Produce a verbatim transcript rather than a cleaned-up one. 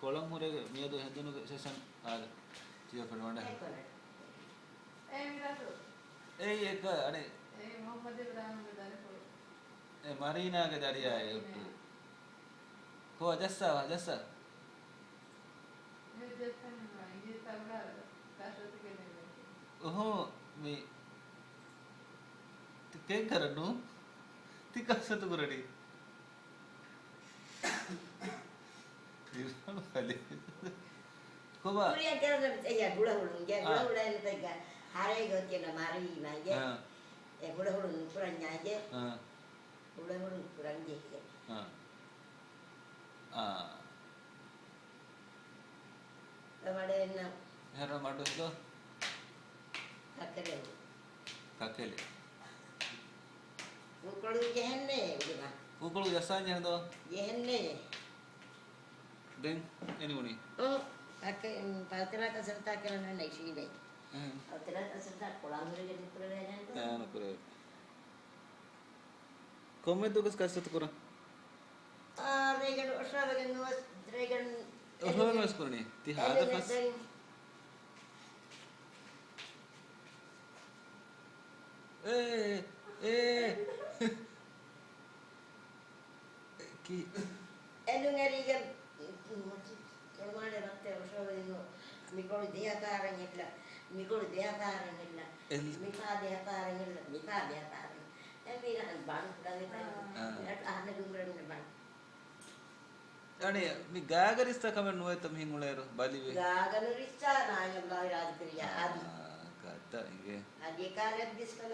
ކޮޅަން ހުރޭ މިއަދު ހެނދުނުގެ ސެޝަން އާ ތިޔަ ފެނުވަޑަ. އެ ކޮނެ. އޭ މިރަތު. އޭ އެކ އަނެ. އޭ މުހައްމަދު އިބްރާހިމްގެ ދަރިފުޅު. އެ މަރީނާގެ ދަރިޔާ އެ އުއްޓު. ކޯ ޖައްސާ ވާ ޖައްސާ. މި ޖައްސަން ނުވާ އިނގޭ ތައްވާ ކަށަތުގެ ނޭވެ. އޮހޯ މި. ތި ކެއް ކަރަނު. ތި ކަށަތު ކުރަނީ. ކޮބާ؟ ކުރިއަށް ކަރަނަ އެއްޔާ ހުޅަހުޅުން ގެ އާ. ހުޅަހުޅައިން ތެއްގަ ހަރޭގޮތްގެ މަރީމަގެ އާ. އެ ހުޅަހުޅުން ނުކުރަންޏާގެ އާ. ހުޅަހުޅުން ކުރަން ޖެހޭ. އާ. އާ. އެ މަޑެއްނަ. ހެރަ މަޑުން ދޯ؟ ކަކެލެ. ކަކެލެ. ކުކޮޅު ޖެހެންނޭ އުޑުމަ. ކުކޮޅު ޖައްސާން ޖެހެން ދޯ؟ ޖެހެންނޭ. ދެން އެނިވުނީ؟ އޯ، ކަކެ، ޕަލްތަރާ ކަސަރުތާ ކެރަން ނައިޝީނޭ. އެހެން. ޕަލްތަރާ ކަސަރުތާ ކޮޅަން ހުރެގެން ނުކުރެވޭނެ. އާ، ނުކުރެވޭ. ކޮންމެ ދުވަސް ކަސްރަތު ކުރަން؟ އާ، ރޭގަނޑު އޮށާވެގެން ނުވަސް، ރޭގަނޑު އޮށޯވެގެން ވެސް ކުރަނީ. ތި ހާދަ އެލުން ފަސް. ދެން. އޭ، އޭ. ކި. އެލުން އެރީގެން ތޮޅުމާލެ ވައްތަ އޮށޯވެގެން މިކޮޅު ދެހަކާރަން އެއްލަ، މިކޮޅު ދެހަކާރަން އެއްލަ، އެލް. މިފާ ދެހަކާރަން އެއްލަ، މިފާ ދެހަކާރަން. އެ މީރަ ބާނު ކުޑަވެފަ. އާ. އަހަންނަ ދުންވަރަން ބާނު. އަނެ، މި ގާގަ ރިއްސާ ކަމެއް ނުވޭތަ މިހިން އުޅޭއިރު ބަލިވެ. ގާގަ ނުރިއްސާ ނާއި އައްލާހު ރާޒި ކުރިޔާ އާދި. އާ، ގަދަ އިނގޭ. އަދި އެކާލަ އެއްވެސް ކަމެއް